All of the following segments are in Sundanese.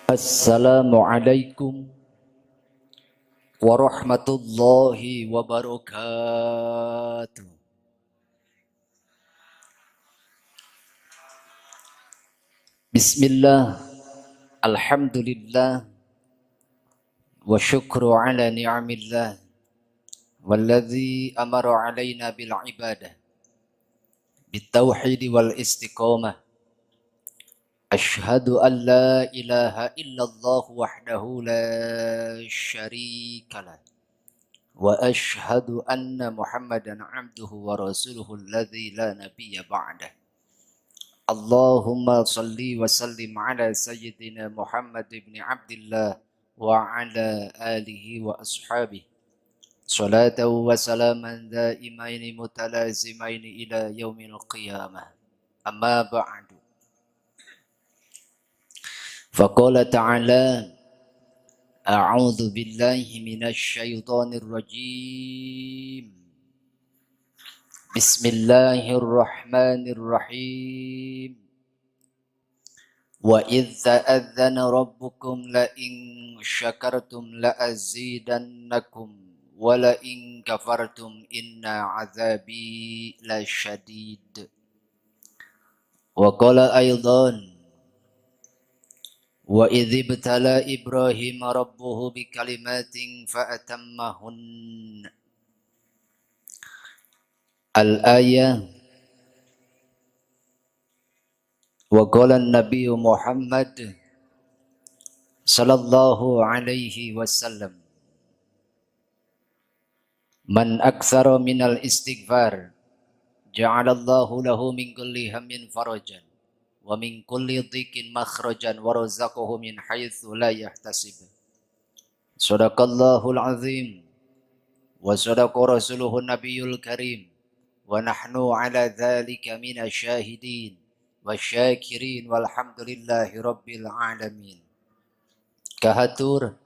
Assalamualaikum warahmatullahi wabarakatuh. Bismillah, alhamdulillah, wa syukru ala ni'amillah, walladzi amara alaina bil ibadah, bitauhid wal istiqamah. Ashhadu an la ilaha illallah wahdahu la syarika lah, wa ashhadu anna Muhammadan abduhu wa rasuluhu alladzi la nabiyya ba'dah. Allahumma salli wa sallim ala sayyidina Muhammad ibn Abdillah wa ala alihi wa ashabihi salatan wa salaman daimaini mutalazimaini ila yaumil qiyamah. Amma ba'du. Faqala ta'ala, a'udzu billahi minasy syaithanir rajim. Bismillahirrahmanirrahim. Wa idz ta'adzana rabbukum la in syakartum la azidannakum wa la in kafartum inna 'adzabi lasyadid. Wa qala aidan, wa idz ibtala Ibrahim rabbuhu bikalimatin fa'atammahun. Al-ayah. Wa qala an-nabiy Muhammad sallallahu alaihi wasallam, man aktsara minal istighfar ja'alallahu lahu min kulli hammin farajan wa min kulli dhiqin makhrajan wa razaqahu min haitsu la yahtasib. Sadaqallahul azim wa sadaqa rasuluhun nabiyul karim wa nahnu ala dzalika minasyahidin wasyakirin walhamdulillahi rabbil alamin. Kahatur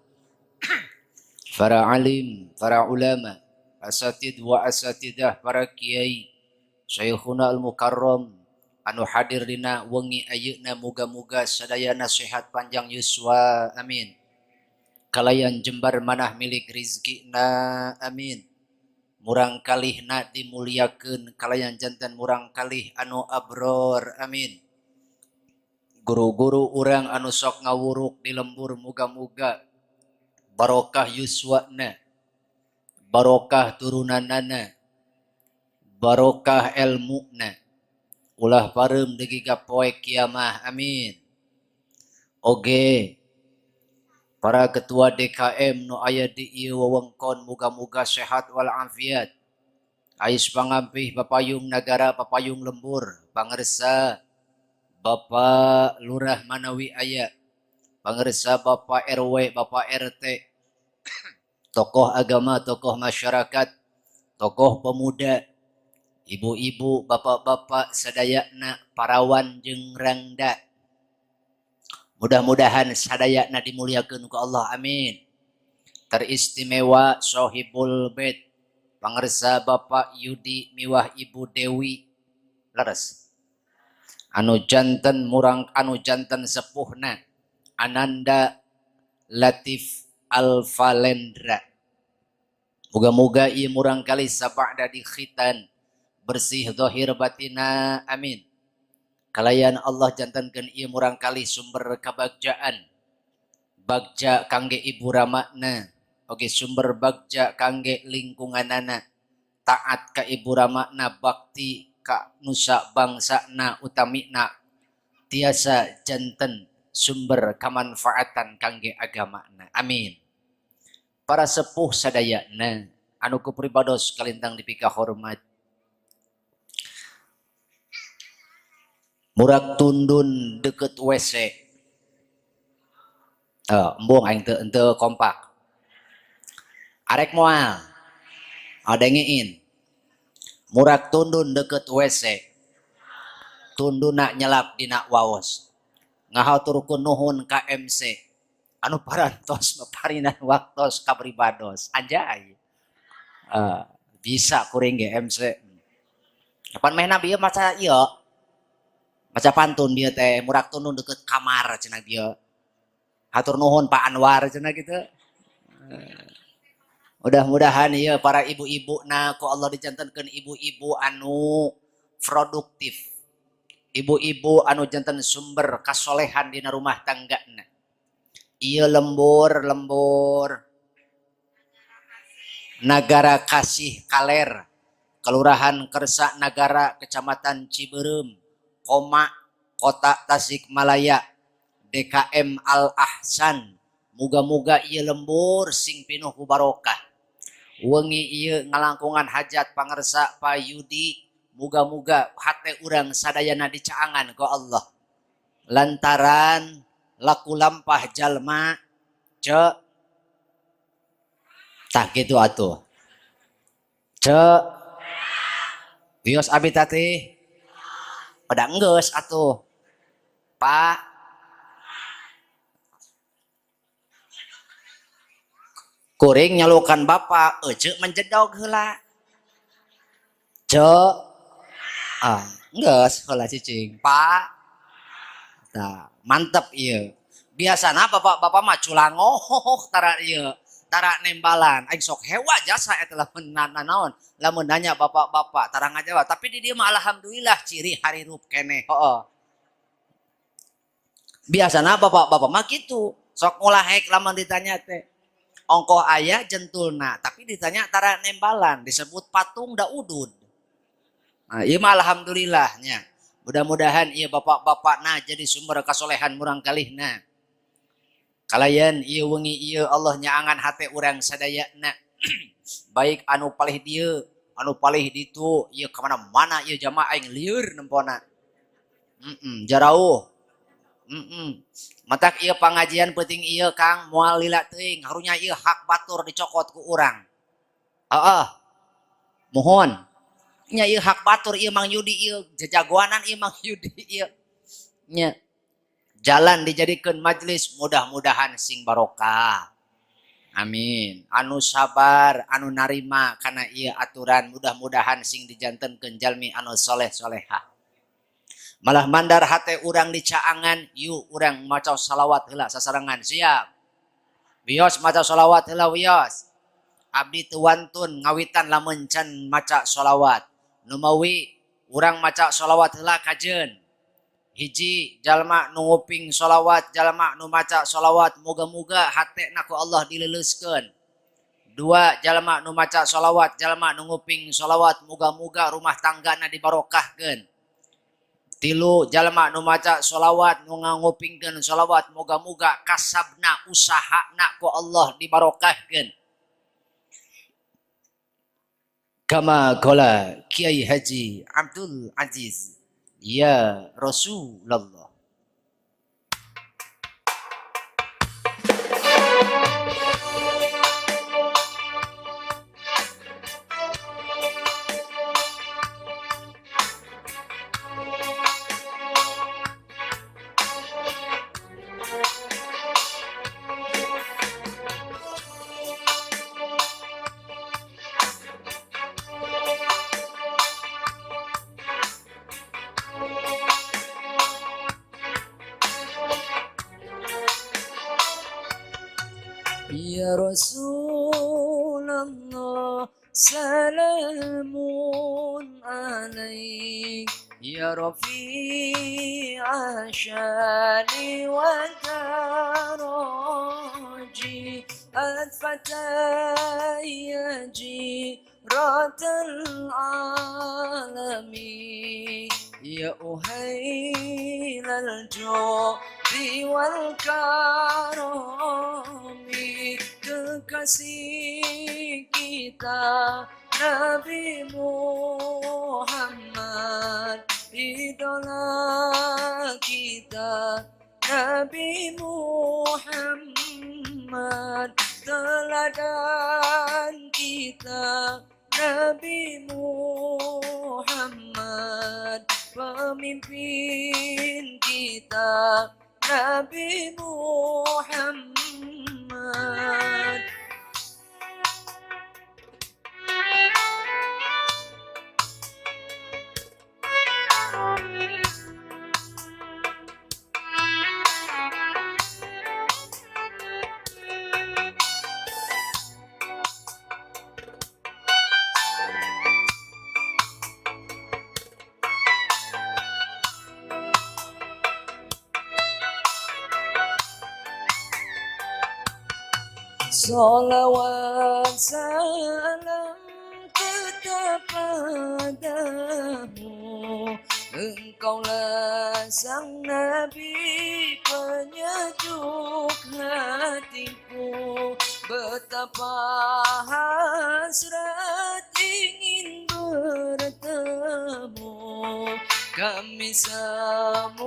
para alim, para ulama, asatid wa asatidah, para kiai, syekhuna al-mukarram anu hadir dina wengi ayeuna, muga-muga sadayana sehat panjang yuswa, amin. Kalayan jembar manah milik rizkina, amin. Murang kalihna dimuliakeun kalayan jantan murang kalih anu abror, amin. Guru-guru urang anu sok ngawuruk di lembur, muga-muga barokah yuswana, barokah turunanana, barokah elmuna, ulah pareum dugi ka poe kiamah, amin. Oge para ketua DKM nu aya di ieu wewengkon, muga-muga sehat wal afiat. Ais pangampih papayung nagara, papayung lembur, pangersa Bapak Lurah manawi aya, pangersa Bapak RW, Bapak RT, tokoh agama, tokoh masyarakat, tokoh pemuda, ibu-ibu, bapak-bapak sadayana, parawan jeung rangda. Mudah-mudahan sadayana dimuliakeun ku Allah, amin. Teristimewa sohibul bait, pangersa Bapak Yudi miwah Ibu Dewi leres. Anu janten murang, anu janten sepuhna Ananda Latif Alvalendra. Muga-muga ieu murang kali sabada di khitan bersih zahir batina, amin. Kalayan Allah jantankeun ieu murang kali sumber kabagjaan, bagja kangge ibu ramakna, oge sumber bagja kangge lingkunganana, taat ka ibu ramakna, bakti ka nusa bangsana, utamina tiasa janten sumber kamanfaatan kangge agamana, amin. Para sepuh sadayana anu ku pribados kalintang dipika hormat, murak tundun deket WC, embung aing teu kompak, arek moal adengein. Murak tundun deket WC, tunduna nyelap dina waos, ngahaturkeun nuhun ka MC anu parantos maparinan waktos ka pribados, anjay. Bisa kuring ge MC. Kapan mehna bieu maca ieu? Maca pantun dia teh, murak tundun deket kamar cenah bieu. Hatur nuhun Pak Anwar cenah kitu. Mudah-mudahan ieu para ibu-ibu na ku Allah dijantenkeun ibu-ibu anu produktif. Ibu-ibu anu janten sumber kasolehan dina rumah tanggana. Ieu lembur-lembur Nagara Kasih Kaler, Kelurahan Kersa Nagara, Kecamatan Cibeureum, Koma, Kota Tasikmalaya, DKM Al Ahsan. Muga-muga ieu lembur sing pinuh ku barokah. Wengi ieu ngalangkungan hajat pangersa Pak Yudi, muga-muga hate urang sadayana dicaangan ku Allah. Lantaran laku lampah jalma ce tah kitu atuh. Ce wios abi tadi pada enggeus atuh. Pak kuring nyalukan bapak ece menjedog heula. Ce ah enggeus heula cicing. Pak tah mantep ieu. Biasana bapak-bapak mah culangoh tara ieu, tara nembalan. Aing sok hewa jasa eta lamun nanaon, lamun nanya bapak-bapak tara ngajawab. Tapi di dieu mah alhamdulillah ciri harirup keneh. Heeh. Biasana bapak-bapak mah kitu, sok ngulahek lamun ditanya teh. Ongkoh aya jentulna, tapi ditanya tara nembalan, disebut patung da udud. Nah, ieu mah alhamdulillahnya. Mudah-mudahan ieu bapak-bapakna jadi sumber kasolehan murang kalihna. Kalayan ieu wengi ieu Allah nyaangan hate urang sadayana. Baik anu palih dieu, anu palih ditu, ieu ka mana-mana ieu jamaah aing lieur nempona. Jarauh. Matak ieu pangajian penting ieu Kang moal lila teuing, harunya ieu hak batur dicokot ku urang. Heeh. Mohon. Nya ieu hak batur ieu Mang Yudi ieu jajagoanan ieu Mang Yudi ieu. Nya. Jalan dijadikeun majelis mudah-mudahan sing barokah. Amin. Anu sabar, anu narima kana ieu aturan mudah-mudahan sing dijantenkeun jalmi anu soleh solehah. Malah mandar hate urang dicaangan, yuk urang maca salawat heula sasarengan siap. Wios maca salawat heula wios. Abdi teu wantun ngawitan lamun can maca salawat. Numawi urang maca salawat heula kajeun. Hiji jalma nu nguping sholawat, jalma nu maca sholawat, moga-moga hatena ku Allah dileuleuskeun. Dua jalma nu maca sholawat, jalma nu nguping sholawat, moga-moga rumah tanggana dibarokahkeun. Tilu jalma nu maca sholawat, nu ngupingkeun sholawat, moga-moga kasabna usahana ku Allah dibarokahkeun. Kama qala Kiai Haji Abdul Aziz, ya Rasulullah. Ya Rasulullah salamun alaik, ya Rafi'a syani wa daraji, al-fataya jiratal alami, ya uhailal judi wal karami, kekasih kita Nabi Muhammad, idola kita Nabi Muhammad, teladan kita Nabi Muhammad, pemimpin kita Nabi Muhammad. Salawat salam tetap padamu, engkaulah sang Nabi penyejuk hatiku. Betapa hasrat ingin bertemu, kami semua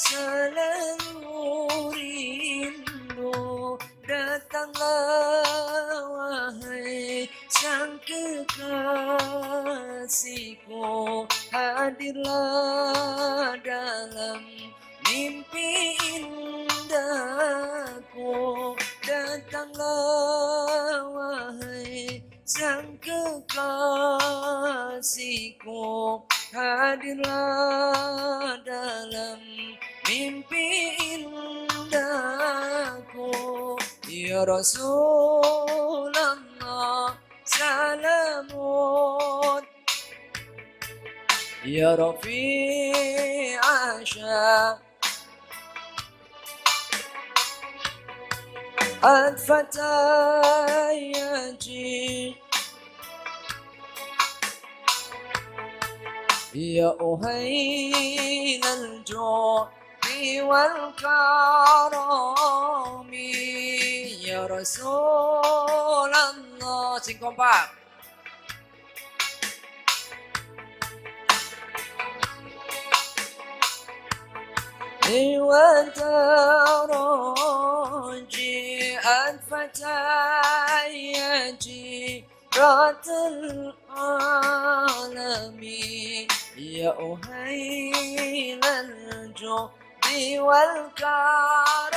selalu rindu. Datanglah wahai sang kekasihku, hadirlah dalam mimpi indahku. Datanglah wahai sang kekasihku, hadirlah dalam mimpi indahku. Ya Rasulullah salamun, ya Rafi'a Al-Fatayati, ya Uhail al-Judi wal-Karami, ya Rasulullah. Sing kompak. وترجي الفتيات رات العالم، يا أهيل الجود والكرم.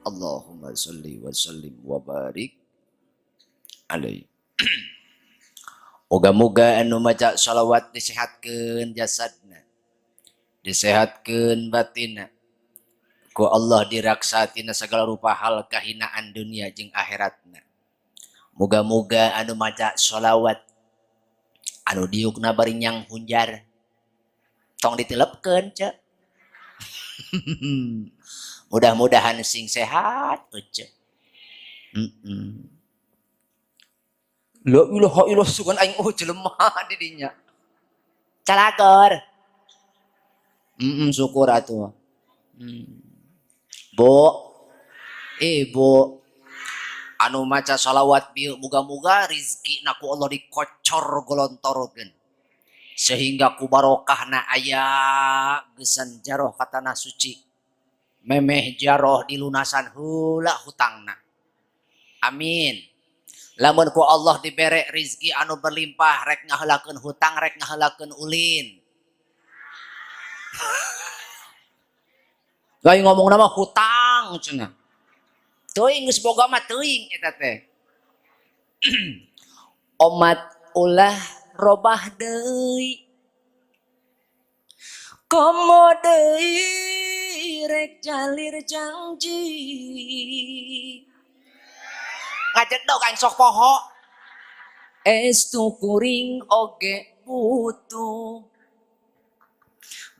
Allahumma salli wa sallim wa barik alaihi. Moga-moga anu maca shalawat disehatkeun jasadna, disehatkeun batinna, ku Allah diraksa tina segala rupa hal kahinaan dunia jeung akhiratna. Moga-moga anu maca shalawat anu diukna bari nyang hunjar tong ditilepkeun ce. Mudah-mudahan sing sehat ce. La ilaha illallah sugan aing oh jelema di dinya. Calagor. Syukur atuh. Bu. Ibu. Anu maca shalawat bieu muga-muga rizkina ku Allah dikocor golontorkeun. Sehingga ku barokahna aya geusan jaroh ka tanah suci. Memeh jaroh dilunasan heula hutangna. Amin. Lamun ku Allah dibere rizki anu berlimpah, rek ngaheulakeun hutang, rek ngaheulakeun ulin. Lain ngomong nama hutang cenah. Teuing geus boga mah teuing eta teh. Omat ulah robah deui. Komo deui rek jalir janji. Ngajedog aing sok poho. Estu kuring oge butuh.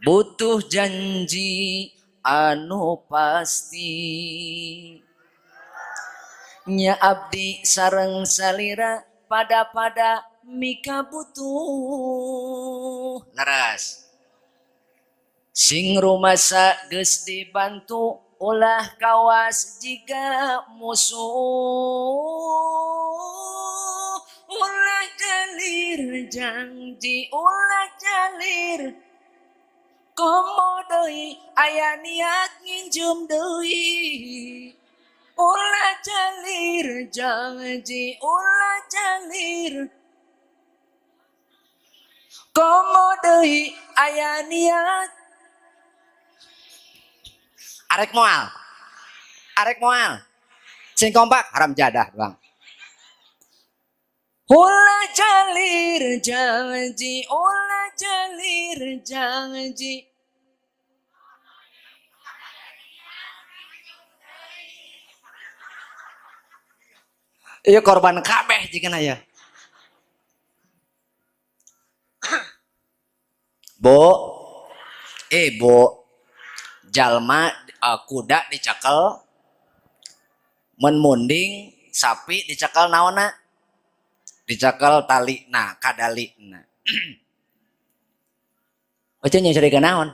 Butuh janji anu pasti. Nya abdi sareng salira pada-pada mika butuh. Leres. Sing rumasa geus dibantu ulah kawas jika musuh. Ulah jalir janji, ulah jalir. Komo deui aya niat nginjem deui. Ulah jalir janji, ulah jalir. Komo deui aya niat. Arek moal. Arek moal. Sing kompak haram jadah, Bang. Ulah jalir janji, ulah jalir janji. Iya korban kabeh jigana ya. Bu, Bu, jalma kuda dicekel mun munding, sapi dicekel naonna? Dicekel talina, kadalina. Ece nyangsarekeun naon?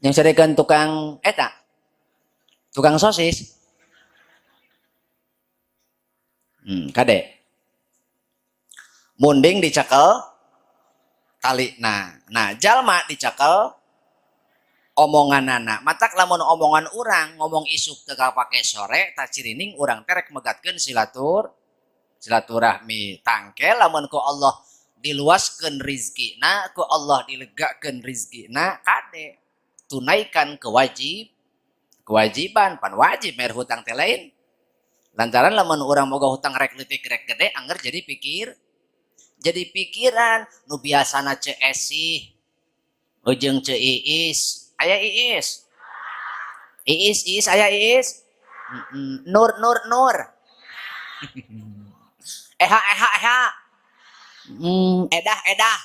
Nyangsarekeun tukang eta? Tukang sosis? Kade. Munding dicekel talina. Nah, jalma dicekel omonganana. Matak lamun omongan urang ngomong isuk teu kapake sore, tah cirining urang teh rek megatkeun silaturahmi. Tangke lamun ku Allah diluaskeun rizkina, ku Allah dilegakeun rizkina, kade tunaikan kewajiban, pan wajib bayar hutang teh lain. Lantaran lamun urang boga hutang rek leutik rek gede angger jadi pikiran nu biasana Ceu Esih ujung Ceu Iis, aya Iis. Iis Iis aya Iis. Nur Nur Nur. Eha Eha Eha. Edah Edah.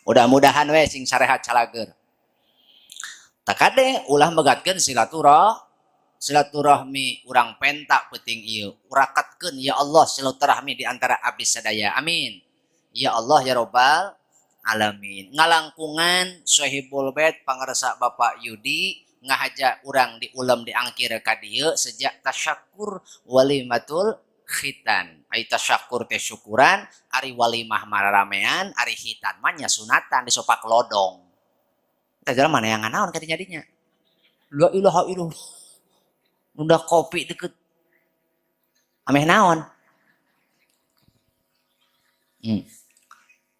Mudah-mudahan we sing sarehat calageur. Tak kade ulah megatkeun silaturahmi urang penta peuting ieu. Urakatkeun ya Allah silaturahmi di antara abdi sadaya. Amin. Ya Allah ya Rabbal alamin. Ngalangkungan Sohibul Bait pangarsa Bapak Yudi ngahaja urang diulem diangkir ka dieu sejak tasyakur walimatul khitan. Ai tasyakur teh syukuran, ari walimah mararamean, ari khitan mah nya sunatan disopak lodong. Tah jalan mana yang naon kadinya dinya. La ilaha illallah. Udah kopi deket. Ameh naon?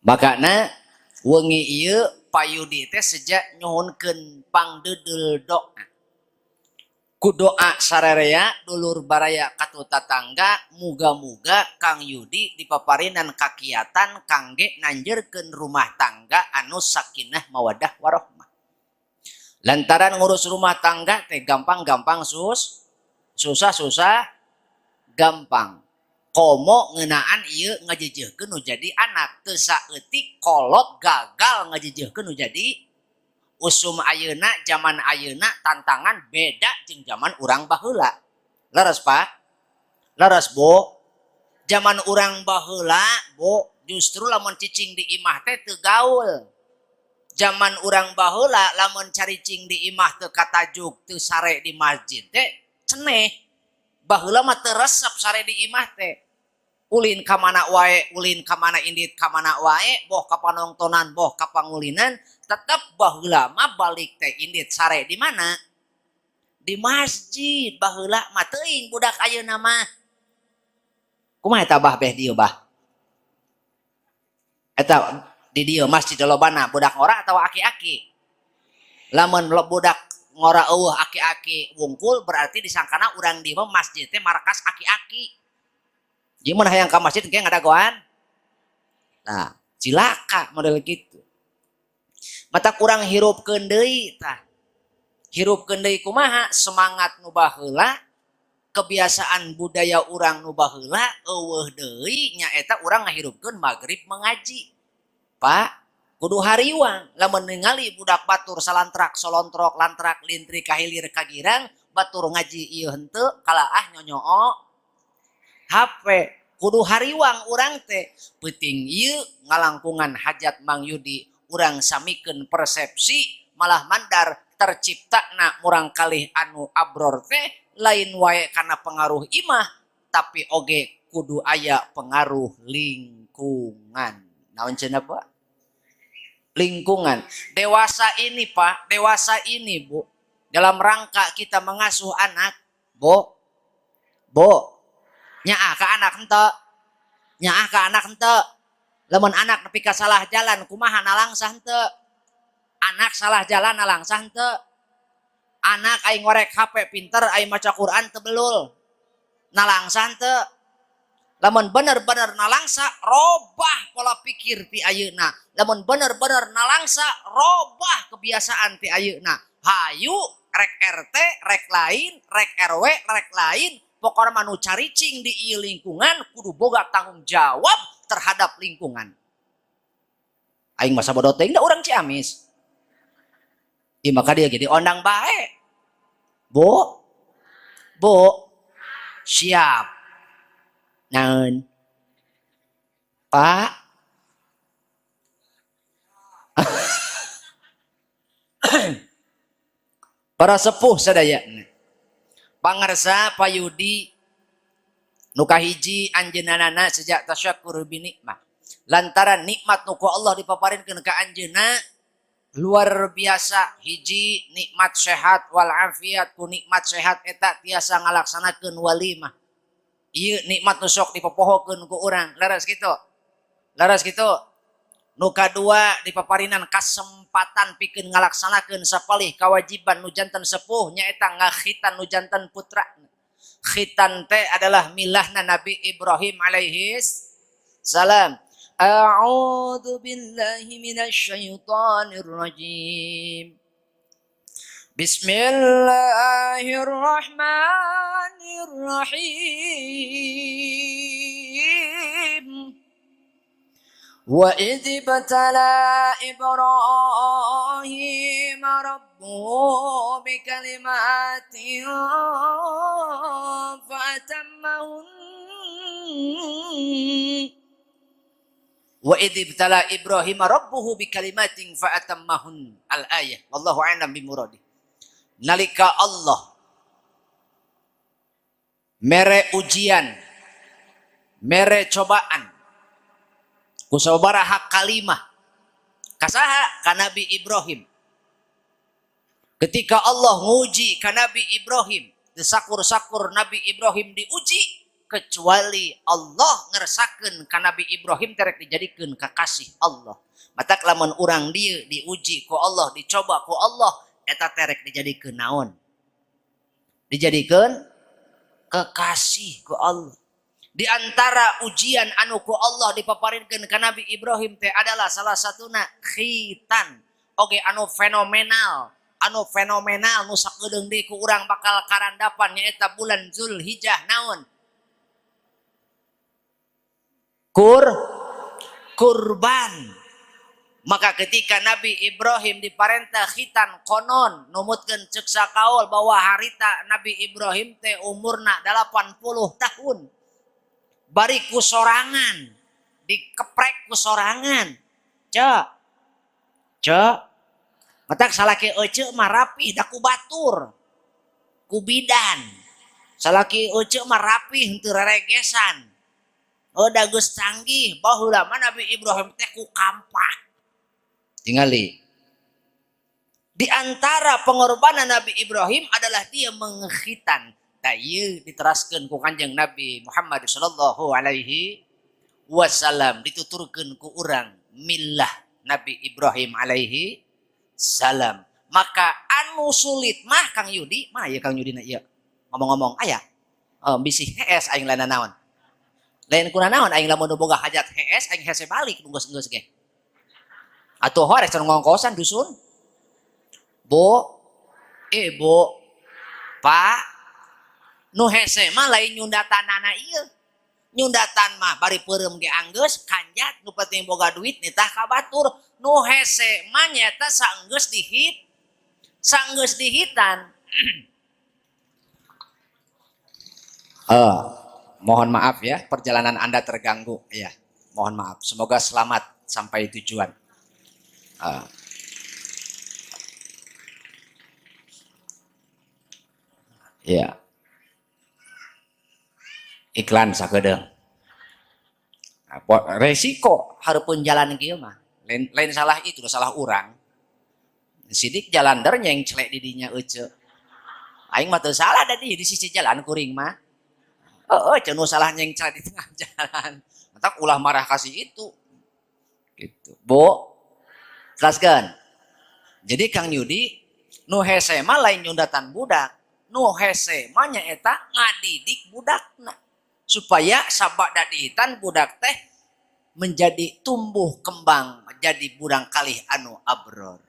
Makana wengi ieu Pak Yudi teh sejak nyuhunkeun pangdeudeuh doa. Ku doa sarerea dulur baraya katu tatangga muga-muga Kang Yudi dipaparinan kakiatan kangge nanjeurkeun rumah tangga anu sakinah mawadah warohmah. Lantaran ngurus rumah tangga teh gampang-gampang susah-susah gampang. Komo ngeunaan ieu ngajejehkeun nu jadi anak teu saeutik kolot gagal ngajejehkeun nu jadi usum ayeuna zaman ayeuna tantangan beda jeung zaman urang baheula. Leres Pak? Leres Bu? Zaman urang baheula Bu justru lamun cicing di imah teh teu gaul. Zaman urang baheula lamun caricing di imah teu katajuk teu sare di masjid teh ceneh. Baheula mah teu resep sare di imah teh. Ulin ka mana wae, ulin ka mana indit ka mana wae, boh ka panongtonan, boh ka pangulinan, tetep baheula mah balik teh indit sare di mana? Di masjid baheula mah teuing budak ayeuna mah. Kumaha eta bah beh dieu bah? Eta di dieu masjid lobana budak ngora atawa aki-aki? Lamun budak ngora eueuh aki-aki wungkul berarti disangkana urang di mah masjid teh markas aki-aki. Jadi mun hayang ka masjid engke ngadagoan. Nah, cilaka model gitu. Mata kurang hirupkeun deui tah. Hirupkeun deui kumaha? Semangat nu baheula, kebiasaan budaya urang nu baheula eueuh deui nyaeta urang ngahirupkeun magrib mengaji. Pak, kudu hariwang lamun ningali budak batur salantrak solontrok lantrak lintri kahilir kagirang batur ngaji ieu henteu kalaah nyonyoo HP kudu hariwang urang teh peuting ieu ngalangkungan hajat Mang Yudi urang samikeun persepsi malah mandar terciptana murang kalih anu abror teh lain wae kana pengaruh imah tapi oge kudu aya pengaruh lingkungan. Naon cenah Pak? Lingkungan. Dewasa ini Pak, dewasa ini Bu, dalam rangka kita mengasuh anak, Bu, Bu, nyaah ka anak henteu, nyaah ka anak henteu. Lamun anak nepi ka salah jalan kumaha nalangsa henteu? Anak salah jalan nalangsa henteu? Anak aing ngorek HP pinter, aing maca Quran teu belul. Nalangsa henteu? Lamun bener-bener nalangsa robah pola pikir ti ayeuna. Lamun bener-bener nalangsa robah kebiasaan ti ayeuna. Hayu rek RT, rek lain, rek RW, rek lain, pokona mah nu caricing di ieu lingkungan kudu boga tanggung jawab terhadap lingkungan. Aing masa bodoh teuing, da urang Ciamis. Ieu maka dia jadi ondang bae. Bu, Bu, siap. Naon? Pak. Para sepuh sadaya. Pangarsa payudi nu kahiji anjeunna sejak tasyakur bi nikmah. Lantaran nikmat nu ku Allah dipaparinkeun ka anjeunna luar biasa, hiji nikmat sehat wal afiat, ku nikmat sehat eta tiasa ngalaksanakeun walimah. Ieu nikmat nu sok dipopohokeun ku urang, leres kitu. Leres kitu. Nu kadua dipaparinan kasempatan pikeun ngalaksanakeun sapalih kawajiban nu janten sepuh, nyaeta ngakhitan nu janten putra. Khitan teh adalah milahna Nabi Ibrahim alaihis salam. A'udzu billahi minasyaitonir rajim. Bismillahirrahmanirrahim. Wa idh ibtala Ibrahim rabbuhu bikalimatin fa'atammahun. Wa idh ibtala Ibrahim rabbuhu bikalimatin fa'atammahun. Al-ayah. Wallahu a'lam bimuradi. Nalika Allah mere ujian, mere cobaan ku sabaraha kalimah kasaha ka Nabi Ibrahim. Ketika Allah nguji ka Nabi Ibrahim, sakur-sakur Nabi Ibrahim diuji, kecuali Allah ngersakeun ka Nabi Ibrahim terek dijadikeun kakasih Allah. Matak lamun urang dieu diuji ku Allah, dicoba ku Allah, eta terek dijadikeun naon? Dijadikeun kekasih ku Allah. Di antara ujian anu ku Allah dipaparinkeun ka Nabi Ibrahim teh adalah salah satuna khitan. Oge anu fenomenal, anu fenomenal nu sakedeung deui ku urang bakal karandapan nyaeta bulan Zulhijjah naon? Kurban. Maka ketika Nabi Ibrahim diparentah khitan, konon numutkeun ceuk sakaul bahwa harita Nabi Ibrahim teh umurna 80 tahun. Bari ku sorangan, dikeprek ku sorangan. Cek. Cek. Matak salaki ece mah rapih da ku batur. Ku bidan. Salaki ece mah rapih henteu reregesan. Oh da geus canggih, baheula mah Nabi Ibrahim teh ku kampah. Tingali. Di antara pengorbanan Nabi Ibrahim adalah dia mengkhitan. Tah ieu diteraskeun ku Kanjeng Nabi Muhammad sallallahu alaihi wasallam, dituturkeun ku urang millah Nabi Ibrahim alaihi salam. Maka anu sulit mah Kang Yudi, mah ieu Kang Yudi na ieu. Ngomong-ngomong aya. Oh, bisi hees aing lain naon. Lain kuna naon aing lamun boga hajat hees aing hese balik geus-geus ge. Atuh horek cenah ngongkosan dusun. Bu, ibu, Pak, nu hese mah lain nyundatanana ieu. Nyundatan mah bari peureum ge anggeus kanjat, nu penting boga duit nitah ka batur. Nu hese mah nyaeta saenggeus dihit, saenggeus dihitan. Mohon maaf ya, perjalanan Anda terganggu ya. Mohon maaf. Semoga selamat sampai tujuan. Ya. Iklan sakedeung. Resiko hareupeun jalan kieu mah. Lain salah itu, salah urang. Sidik jalan der nyengclek di dinya ece. Aing mah teu salah da di sisi jalan kuring mah. Heeh, cenah salah nyengclek di tengah jalan. Matak ulah marah kasih itu. Gitu. Bu, jelaskan. Jadi Kang Yudi nu hese mah lain nyundatan budak. Nu hese mah nyaeta ngadidik budakna supaya sabada dihitan budak teh menjadi tumbuh kembang menjadi burang kalih anu abror.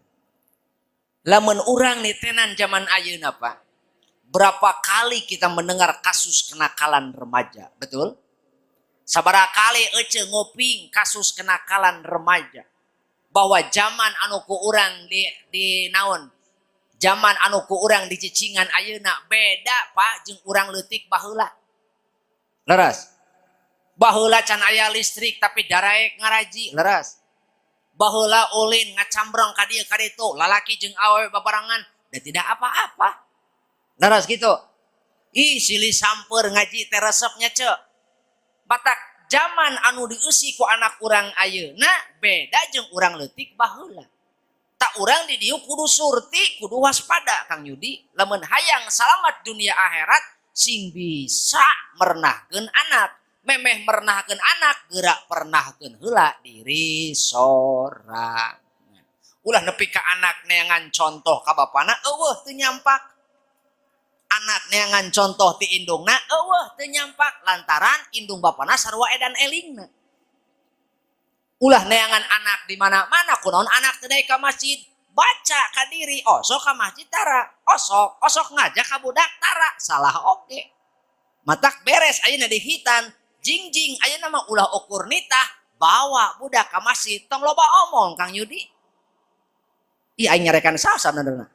Lamun urang nitenan zaman ayeuna Pak, berapa kali kita mendengar kasus kenakalan remaja, betul? Sabaraha kali ece nguping kasus kenakalan remaja. Bahwa zaman anu ku urang di naon? Zaman anu ku urang di cicingan ayeuna beda Pak jeung urang leutik baheula. Leres. Baheula can aya listrik tapi daraek ngaraji, leres. Baheula ulin ngacambrong ka dieu ka ditu, lalaki jeung awewe babarengan dan tidak apa-apa. Leres gitu. Ih silih samper ngaji teh resepnya ce. Batak zaman anu dieusi ku anak urang ayeuna beda jeung urang leutik baheula. Tak urang di dieu kudu surti, kudu waspada Kang Yudi. Lamun hayang salamat dunia akhirat sing bisa merenahkeun anak. Memeh merenahkeun anak gerak pernahkeun heula diri sorangan. Ulah nepi ka anak neangan contoh ka bapana eueuh teu nyampak. Anak neangan contoh ti indungna eueuh teu nyampak lantaran indung bapana sarua edan elingna. Ulah neangan anak di mana-mana kunaon anak teu daek ka masjid, baca ka diri, osok ka masjid tara, osok, osok ngajak ka budak tara, salah oge. Matak beres ayeuna di hitan, jingjing ayeuna mah ulah ukur nitah, bawa budak ka masjid, tong loba omong Kang Yudi. Ih aing nyarekan saha sabenerna.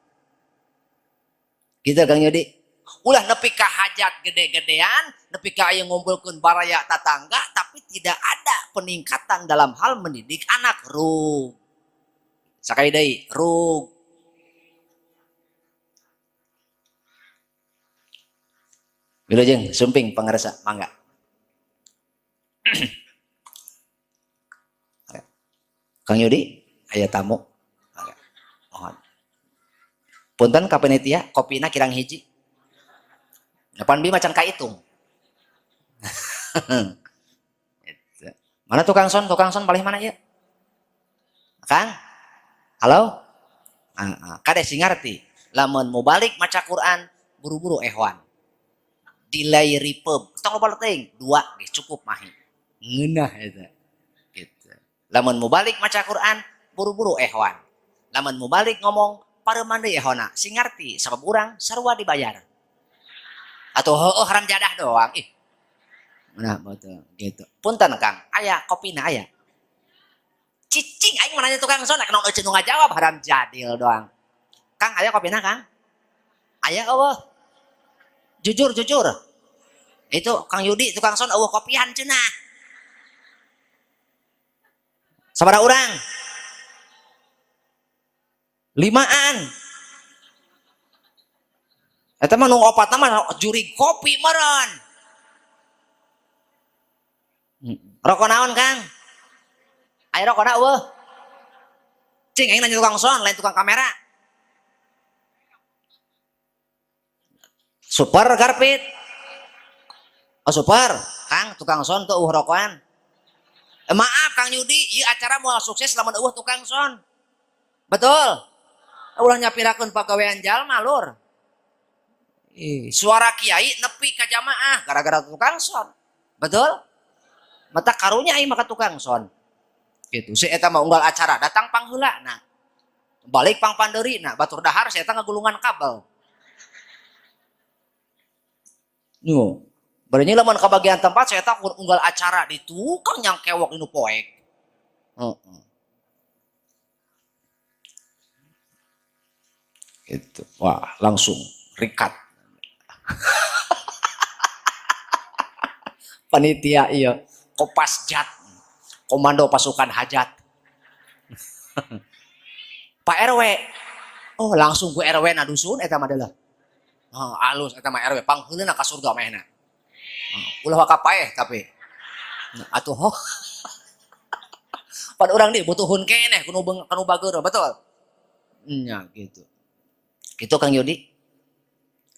Gitu Kang Yudi. Ulah nepi ka hajat gede-gedean, nepi ka aya ngumpulkeun baraya tatangga, tapi tidak ada peningkatan dalam hal mendidik anak. Rug. Sakali deui, rug. Wilujeng sumping pangarsa, mangga. Kang Yudi, aya tamu. Mangga. Mohon. Punten ka panitia, kopina kirang hiji. Depan bi macan kaitung. Mana tukang son? Tukang son paling mana ya? Kang? Halo? Kade sing ngarti. Lamun mau balik maca Quran, buru-buru ehwan. Delay reverb. Tong loba teuing, 2 geus cukup mahi. Ngeunah eta. Gitu. Lamun mau balik maca Quran, buru-buru ehwan. Lamun mau balik ngomong, pareuman deui ehwana. Sing ngarti sabab urang sarua dibayar. Atau heueuh haram jadah doang ih. Nah, betul gitu. Punten Kang, aya kopina aya. Cicing aing mah nanya tukang son, naon euceun nu ngajawab haram jadil doang. Kang, aya kopina Kang? Aya eueuh. Jujur, jujur. Itu Kang Yudi tukang son eueuh kopian cenah. Sabaraha urang? 5an. Eta mah nu opatna mah jurig kopi meureun. Rokok naon Kang? Aya rokona eueuh. Cing aing nanya tukang son, lain tukang kamera. Super karpet. Oh super, Kang tukang son tuh eueuh rokokan. Maaf Kang Yudi, ieu acara moal sukses lamun eueuh tukang son. Betul. Ulah nyapirakeun pagawean jalma lur. Suara kiai nepi ka jamaah gara-gara tukang son. Betul? Mata karunya aing maka tukang son. Gitu. Si eta mah unggal acara datang pangheulana. Balik pang pandeurina, batur dahar si eta ngagulungan kabel. Nu, barenya lamun ka bagian tempat si eta unggal acara di tukang yang kewok nu poek. Heeh. Gitu. Wah, langsung rikat. Panitia iya, Kopasjat, komando pasukan hajat. Pak RW, oh langsung ku RW na dusun eta mah adalah. Oh, alus eta mah RW pangheuleuna ka surga manehna. Oh, ulah waka paeh tapi. Nah, atuh ho. Pan urang di butuhun keneh kudu kanu bageur, betul? Nya gitu. Gitu Kang Yudi.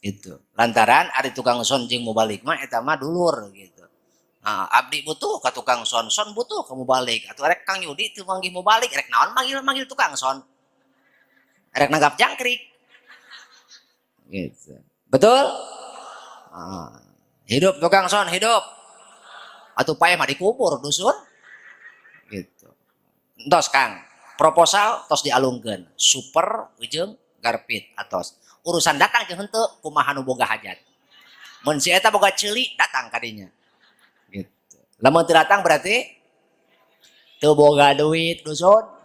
Itu lantaran ari tukang son jeung mubalik mah eta mah dulur gitu. Nah, abdi butuh ka tukang son, son butuh ka mubalik. Atuh rek Kang Yudi teu manggih mubalik, rek naon manggil-manggil tukang son. Rek nanggap jangkrik. Gitu. Betul? Nah, hidup tukang son, hidup. Atuh paeh mah dikubur dusun. Gitu. Entos Kang, proposal tos dialungkeun. Super jeung garpit atos. Urusan datang jeung henteu kumaha nu boga hajat. Mun si eta boga ceuli datang ka dinya. Gitu. Lamun teu datang berarti teu boga duit dusun.